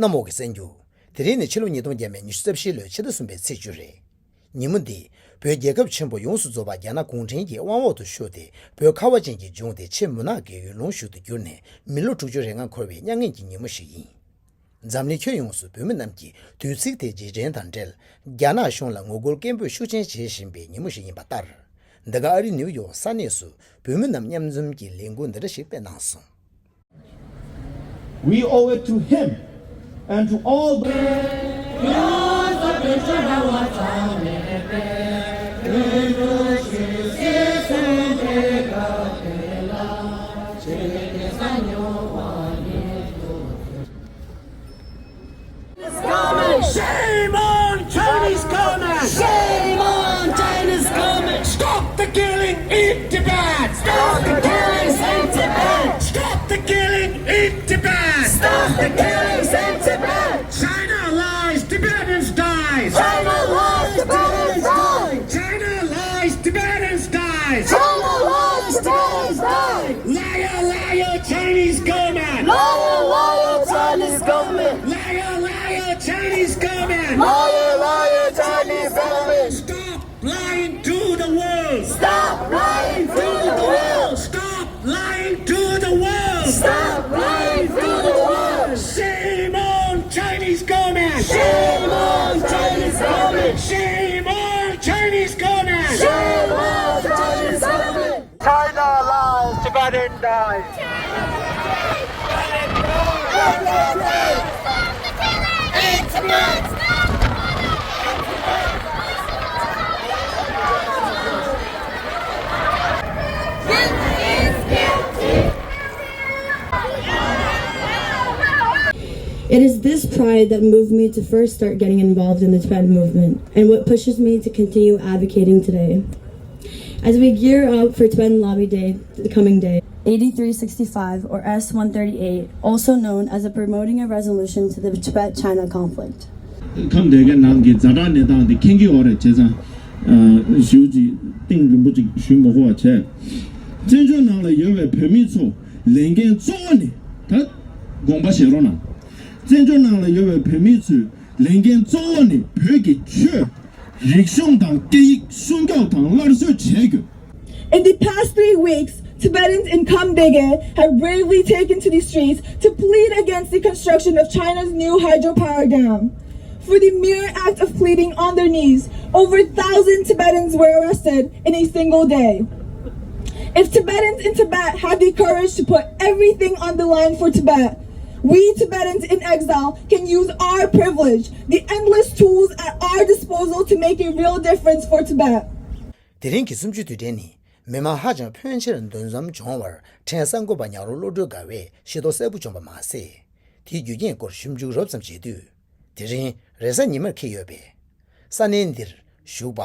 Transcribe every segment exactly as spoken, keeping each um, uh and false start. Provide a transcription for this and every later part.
གནམ་འོག་གི་གསར་འགྱུར། དེ་རིང་ནི་ཕྱི་ལོ་ཉིས་སྟོང་བརྒྱ་མེད་ཉི་ཤུ་རྩ་བཞིའི་ལོའི་ཕྱི་ཟླ་གསུམ་པའི་ཚེས་བཅུ་རེད། ཉིན་མོ་འདི། བོད་རྒྱལ་ཁབ་ཆེན་པོ་ཡོངས་སུ་རྫོགས་པ་རྒྱ་ནག་གུང་ཁྲན་གྱི་དབང་འོག་ཏུ་ཤོར་ཏེ། བོད་ཁ་བ་ཅན་གྱི་ལྗོངས་དེ་ཆེས་མུན་ནག་གི་ཡུལ་ལུང་ཞིག་ཏུ་གྱུར་ནས། མི་ལོ་དྲུག་ཅུ་རེ་ལྔ་འཁོར་བའི་མྱ་ངན་གྱི་ཉིན་མོ་ཞིག་ཡིན། འཛམ་གླིང་ཁྱོན་ཡོངས་སུ་བོད་མི་རྣམས་ཀྱིས་དུས་ཚིགས་དེ་རྗེས་དྲན་དང་འབྲེལ། རྒྱ་ནག་གཞུང་ལ་ངོ་རྒོལ་སྐད་འབོད་ཤུགས་ཆེན་བྱེད་བཞིན་པའི་ཉིན་མོ་ཞིག་ཡིན་པ་ལྟར། འདི་ག་ཨ་རིའི་ནིའུ་ཡོག་ས་གནས་སུ་བོད་མི་རྣམས་མཉམ་འཛོམས་ཀྱིས་ལས་འགུལ་འདི་འདྲ་ཞིག་སྤེལ་གནང་སོང་། We owe it to him and to all those Shame on Chinese government! Shame on Chinese government! Stop the killing in Tibet! Stop the killings in Tibet! Stop the killing in Tibet! Stop the killings in Tibet! China lies, Tibetans die! China lies, Tibetans die! China lies, Tibetans die! China lies, Tibetans die! Liar, liar, Chinese government! Liar, liar, Chinese government! Liar, liar, Chinese government! Liar, liar, Chinese government! Stop lying to the world! Stop lying to the world! Stop lying to the world! Stop lying to the world! Shame on Chinese government! Shame on Chinese government! Shame on Chinese government! Shame on Chinese government! China lies, Tibetan dies. It is this pride that moved me to first start getting involved in the Tibetan movement and what pushes me to continue advocating today. As we gear up for Tibetan Lobby Day, the coming day, eighty-three sixty-five, or S one thirty-eight, also known as a promoting a resolution to the Tibet-China conflict. ཁམས་དེ་གའི་ནང་གི་ཛ་དྲག་གནས་སྟངས་དེ་མཁྱེན་གྱི་ཡོད་རེད། བྱས་ཙང་ཞུ་ཅིག་གཏིང་རིང་པོ་ཅིག་ཞུ་མ་དགོས་པ་བྱས། བཙན་བྱོལ་ནང་ལ་ཡོད་པའི་བོད་མི་ཚོ་ལས་འགན་གཙོ་བོ་ནི། ད་དགོངས་པ་བཞེས་རོགས་གནང་། བཙན་བྱོལ་ནང་ལ་ཡོད་པའི་བོད་མི་ཚོས་ལས་འགན་གཙོ་བོ་ནི་བོད་ཀྱི་ཆོས། རིག་གཞུང་དང་སྐད་ཡིག་སྲུང་སྐྱོབ་དང་སླར་གསོ་བྱེད་དགོས། In the past three weeks, Tibetans in Kham Dege have bravely taken to the streets to plead against the construction of China's new hydropower dam. For the mere act of pleading on their knees, over a thousand Tibetans were arrested in a single day. If Tibetans in Tibet had the courage to put everything on the line for Tibet, we Tibetans in exile can use our privilege, the endless tools at our disposal, to make a real difference for Tibet. དེ་རིང་གི་གསུམ་བཅུའི་དུས་དྲན་ནི། མི་མང་ཧ་ཅང་ཕོན་ཆེར་འདུ་འཛོམས་བྱུང་བར་ཕྲན་གསར་འགོད་པ་ཉག་རོང་བློ་གྲོས་དགའ་བས་ཤེས་རྟོགས་གསལ་པོ་བྱུང་བ་མ་ཟད། དེའི་རྒྱུ་རྐྱེན་སྐོར་ཞིབ་འཇུག་རོབ་ཙམ་བྱེད་དུས། དེ་རིང་རེས་གཟའ་ཉི་མར་འཁེལ་ཡོད་པས། ས་གནས་འདིར་བཞུགས་པ་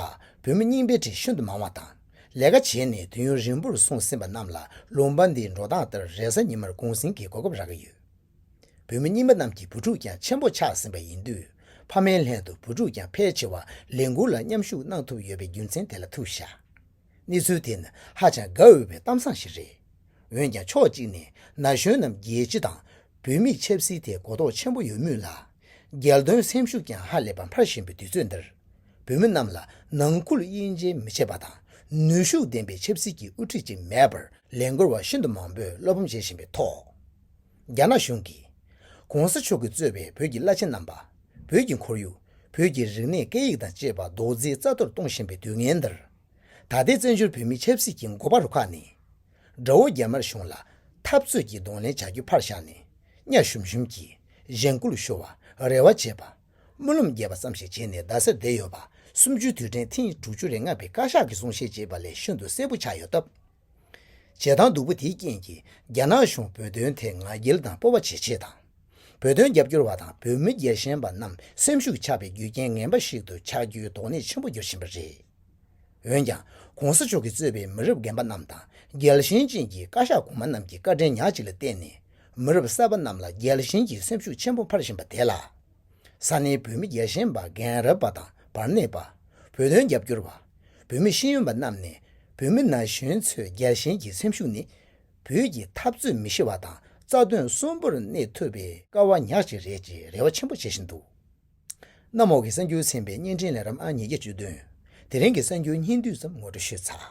བོད་མི་རྙིང་པའི་གྲས་ཤིན་ཏུ་མང་བ་དང་། ལས་ཀ་བྱས་ནས་དུས་ཡུན་རིང་པོར་སོང་ཟིན་པ་རྣམས་ལ་ལུང་པ་འདིའི་འགྲོ་སྟངས་ལྟར་རེས་གཟའ་ཉི་མར་གུང་གསེང་གི་གོ་སྐབས་རག་གི་ཡོད། བོད་མི་རྙིང་པ་རྣམས་ཀྱི་བུ་ཕྲུག་ཀྱང་ཆེན་པོ་ཆགས་ཟིན་པ་ཡིན་དུས། ཕ་མའི་ལྷན་དུ་བུ་ཕྲུག་ཀྱང་ཕལ་ཆེ་བ་ལས་འགུལ་ལ་མཉམ་ཞུགས་གནང་ཐུབ་ཡོད་པའི་རྒྱུ་མཚན་དེ་ལ་ཐུག་བཞག་གནས་ཚུལ་དེ་ནི་ཧ་ཅང་དགའ་འོས་པའི་གཏམ་བཟང་ཞིག་རེད། འོན་ཀྱང་ཕྱོགས་གཅིག་ནས་ན་གཞོན་རྣམས་རྒྱལ་སྤྱི་དང་བོད་མིའི་ཆབ་སྲིད་ཐད་གོ་རྟོགས་ཆེན་པོ་ཡོད་མུས་ལ། རྒྱལ་དོན་སེམས་ཤུགས་ཀྱང་ཧ་ལས་པ་འཕར་བཞིན་པའི་དུས་ཚོད་འདིར། བོད་མི་རྣམས་ལ་ནང་ཁུལ་དབྱེ་འབྱེད་མི་བྱེད་པ་དང་། ནུས་ཤུགས་ལྡན་པའི་ཆབ་སྲིད་ཀྱི་དབུ་ཁྲིད་ཅིག་མེད་པར་ལས་འགུལ་བ་ཤིན་ཏུ་མང་པོས་བློ་ཕམ་བྱེད་བཞིན་པའི་ཐོག་རྒྱ་ནག་གཞུང་གིས། ྋགོང་ས་མཆོག་གིས་གཙོས་པའི་བོད་ཀྱི་བླ་ཆེན་རྣམ་པ། བོད་ཀྱི་ཁོར་ཡུག་བོད་ཀྱི་རིག་གནས་སྐད་ཡིག་དང་བཅས་པ་རྡོག་རྫིས་རྩ་གཏོར་གཏོང་བཞིན་པའི་དུས་ངན་འདིར། ད་ལྟའི་བཙན་བྱོལ་བོད་མིའི་ཆབ་སྲིད་ཀྱི་འགོ་པ་རུ་ཁག་ནི། དགྲ་བོ་རྒྱ་དམར་གཞུང་ལ་འཐབ་རྩོད་ཀྱི་གདོང་ལེན་བྱ་རྒྱུ་ཕར་བཞག་ནས། གཉའ་ཞུམ་ཞུམ་གྱིས་གཞན་སྐུལ་ཞུ་བ། རེ་བ་བྱེད་པ། སྨོན་ལམ་རྒྱབ་པ་ཙམ་ཞིག་བྱས་ནས་རྡ་སར་བསྡད་ཡོད་པ། གསུམ་བཅུའི་དུས་དྲན་ཐེངས་དྲུག་ཅུ་རེ་ལྔ་པའི་བཀའ་ཤག་གིས་གསུང་བཤད་བྱས་པ་ལས་ཤིན་ཏུ་གསལ་པོ་ཆགས་ཡོད་སྟབས། བྱེད་སྟངས་སྡུག་པོ་དེའི་རྐྱེན་གྱིས་རྒྱ་ནག་གཞུང་བོད་དོན་ཐད་ང་རྒྱལ་དང་སྤོབས་པ་བྱེད་ཆེད་དང་། བོད་དོན་རྒྱབ་སྐྱོར་བ་དང་བོད་མི་རྒྱལ་ཞེན་པ་རྣམས་སེམས་ཤུགས་ཆག་པའི་རྒྱུ་རྐྱེན་ངན་པ་ཞིག་ཏུ་ཆགས་རྒྱུའི་དོགས་གནད་ཆེན་པོ་འགྱུར་བཞིན་པ་རེད། འོན་ཀྱང་། ྋགོང་ས་མཆོག་གིས་གཙོས་པའི་མི་རབས་རྒན་པ་རྣམས་དང་རྒྱལ་ཞེན་ཅན་གྱི་བཀའ་ཤག་གོང་མ་རྣམས་ཀྱི་བཀའ་དྲིན་ཉག་གཅིག་ལ་བརྟེན་ནས། མི་རབས་གསར་པ་རྣམས་ལ་རྒྱལ་ཞེན་གྱི་སེམས་ཤུགས་ཆེན་པོ་འཕར་བཞིན་པ་དེ་ལ། ས་གནས་བོད་མི་རྒྱལ་ཞེན་པ། རྒན་རབས་པ་དང་བར་གནས་པ། བོད་དོན་རྒྱབ་སྐྱོར་བ། བོད་མི་ཤེས་ཡོན་པ་རྣམས་ནས་བོད་མི་ན་གཞོན་ཚོའི་རྒྱལ་ཞེན་གྱི་སེམས་ཤུགས་ནི། བོད་ཀྱི་འཐབ་རྩོད་མི་ཤི་བ་དང་ རྩ་དོན་གསོན་པོར་གནས་ཐུབ་པའི་སྐལ་བ་ཉག་གཅིག་རེད་ཅེས་རེ་བ་ཆེན་པོ་བྱེད་བཞིན་འདུག་གནམ་འོག་གི་གསར་འགྱུར་ཚན་པའི་བརྙན་འཕྲིན་ལས་རིམ་ཨང་ཉིས་བརྒྱ་བཅུ་བདུན། དེ་རིང་གི་གསར་འགྱུར་སྙིང་བསྡུས་ཙམ་ངོ་སྤྲོད་ཞུས་ཚར།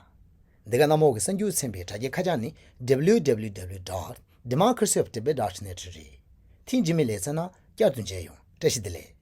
འདི་ག་གནམ་འོག་གི་གསར་འགྱུར་ཚན་པའི་དྲ་རྒྱའི་ཁ་བྱང་ནི་W W W dot democracy of Tibet dot net རེད། ཐེངས་རྗེས་མའི་ལེ་ཚན་ནང་བསྐྱར་དུ་མཇལ་ཡོང་། བཀྲ་ཤིས་བདེ་ལེགས།